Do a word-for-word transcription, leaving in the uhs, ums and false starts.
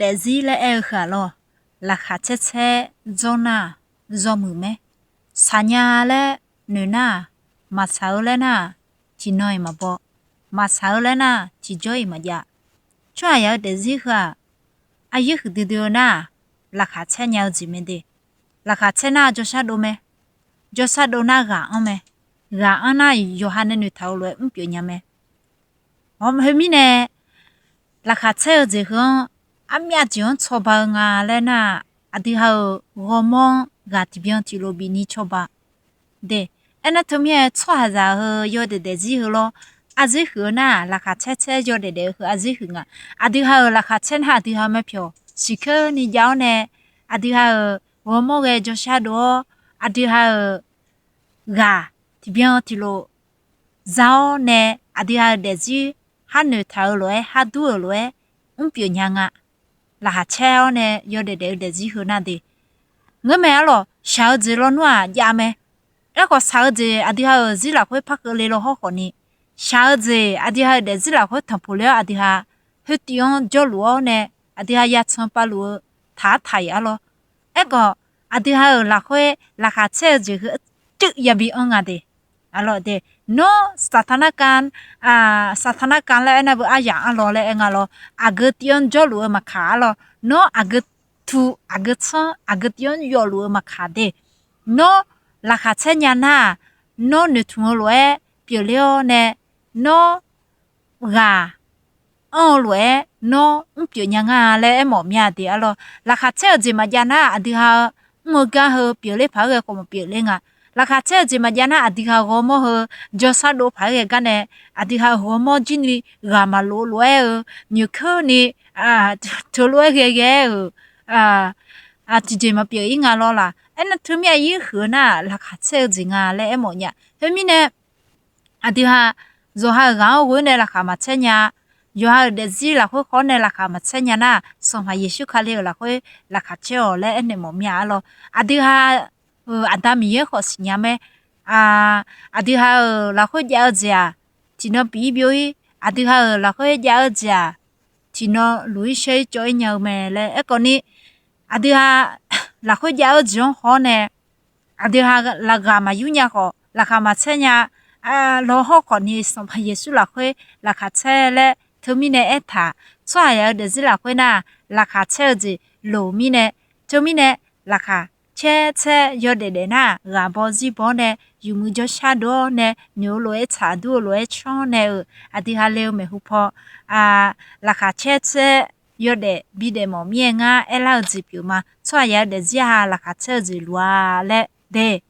daefzir laer aer-eu heu-aq lawr, laqkhaq caer caer dzawr nar-aq, zawmuiq mae. Saqnya laer noeq nar-aq, maqsaq-eu laer nar-aq, tiqnan-iq maqbaw. Maqsaq-eu laer nar-aq, tiqjawr-iq maqjav. Tsawrhaqzaq-eu daefzir heu-aq, aqyuif huiqdui dui-eu nar-aq, laqkhaq caer nya-eu jeq mae de. Laqkhaq caer nar-aq, jawrshar dov mae. Jawrshar dov nar ghaq anr mae. Ghaq anr nar-aq, yawqha nae noeqtaq-eu lof-aer mrpyeuf nya mae. Heumirnae, laqkhaq caer-eu jeq heu-anr armyav jeq-anr cawba-eu nga laer nar-aq, aqdui ha-euq ghawrmawr-anr ghaq tiqbyan tiqlof bifni cawba de. Aernar teumirnae tsawrhaqzaq heu yawdaef daefzir heu lawr, aqzir huiq-eu nar-aq, laqkhaq caer caer yawdaef daef-eu heu aqzir huiq nga. Aqdui ha-euq laqkhaq caer nar-aq, aqdui ha-eu mae pyawq siqkeur ni jav-awr nae, aqdui ha-euq ghawrmawr ghae jawrshar dov-awr, aqdui ha-euq ghaq tiqbyan tiqlof za-awr nae, aqdui ha-euq daefzir har noeqtaq-eu lof-aer, har dur-euq lof-aer mrpyeuf nya nga. Laqkhaq caer-awr nae yawdaef daef-eu daefzir heu nar de. Ngeurmae arlawq, shaq-eu jeq lawnmr-aq jav mae. Aerkhawf shaq-eu jeq aqdui ha-euq zir lafkhoer par keuvle law hawrkhawf ni, shaq-eu jeq aqdui ha-euq daefzir lafkhoer tanqpuq le-awr aqdui ha khoertiv-anr jawrluf-awr nae, aqdui ha yacan pavluf-eu taq-ar taq-iq arlawr. Aerkhawf, aqdui ha-euq lafkhoer laqkhaq caer-eu jeq heu cuiv yabi anr nga de. Arlawr de, nawr saqtaq narkhav, saqtaq narkhav laer aernar beu aryaq arlawr laer aer nga lawr. Aqgeu tiv-anr jawrluf-eu maqkaq arlawr. Nawr aqgeu tu, aqgeu tsanr, aqgeu tiv-anr yawfluf-eu maqkaq de. Nawr laqkhaq caer nya nar-aq, nawr noeqtmq-eu lof-aer pyeufler-awr nae, nawr ghaq anr-eu lof-aer nawr mrpyeuf nya nga laer aermawf mya de arlawr. Laqkhaq caer-eu jeq maqjav nar-aq, aqdui ha-eu mr-eu gar heu pyeufler paq-aer ghae khawf maqpyeuf ler nga. Laqkhaq caer-eu jeq maqjav nar, aqdui ha ghawrmawr heu jawrshar dov paq-aer ghae gar nae, aqdui ha ghawrmawr jir ni ghaq maqlof lof-aer-eu nyoeq keurni teulof-aer ghae ghae-aer-euq tiqjeq maqpyeuf-ir nga lawr laq. Aernar teumirnae ir huiq-eu nar-aq, laqkhaq caer-eu jeq nga laer aermawf nya. Khoermirnae, aqdui ha yawqha-euq ghaq-anr ghoe nae laqkhaq maqcaer nya. Yawqha-euq daefzir lafkhoer khawf nae laqkhaq maqcaer nya nar, Sanqpaq Yeqsur Kali-euq lafkhoer laqkhaq caer-awq laer aernaeq mawf mya arlawr. Aqdui ha-euq Aqda Miqyaer khawf siqnya mae. Aqdui ha-euq lafkhoer jav-eu jeq-aq, tiqnan pif-ir byov-ir. Aqdui ha-euq lafkhoer jav-eu jeq-aq, tiqnan luf-ir shaer-ir cawv-ir nya-eu mae laer aerkhawf ni, aqdui ha lafkhoer jav-eu jeq-anr haw-awr nae, aqdui ha lafghaq maqyur nya khawf, laqkhaq maqcaer nya law hawrkhawf ni, Sanqpaq Yeqsur lafkhoer laqkhaq caer laer teumirnae aertaq. Tsawrhaqzaq-eu daefzir lafkhoer nar, laqkhaq caer-eu jeq loq mirnae, teumirnae laqkhaq caer caer yawdaef daef nar, ghaq baw zir baw-awr nae, yawmuiq jawrshar dov-awr nae, noeq-eu lof-aer tsaq, dur-eu lof-aer canr nae-euq aqdui ha le-eu maeqhu paw, laqkhaq caer caer yawdaef bidaef mawf mir-aer ngar aerlar-eu jeq pyeuf ma. Tsawrhaqzaq-eu daefzir ha laqkhaq caer-eu jeq luf-a laer de.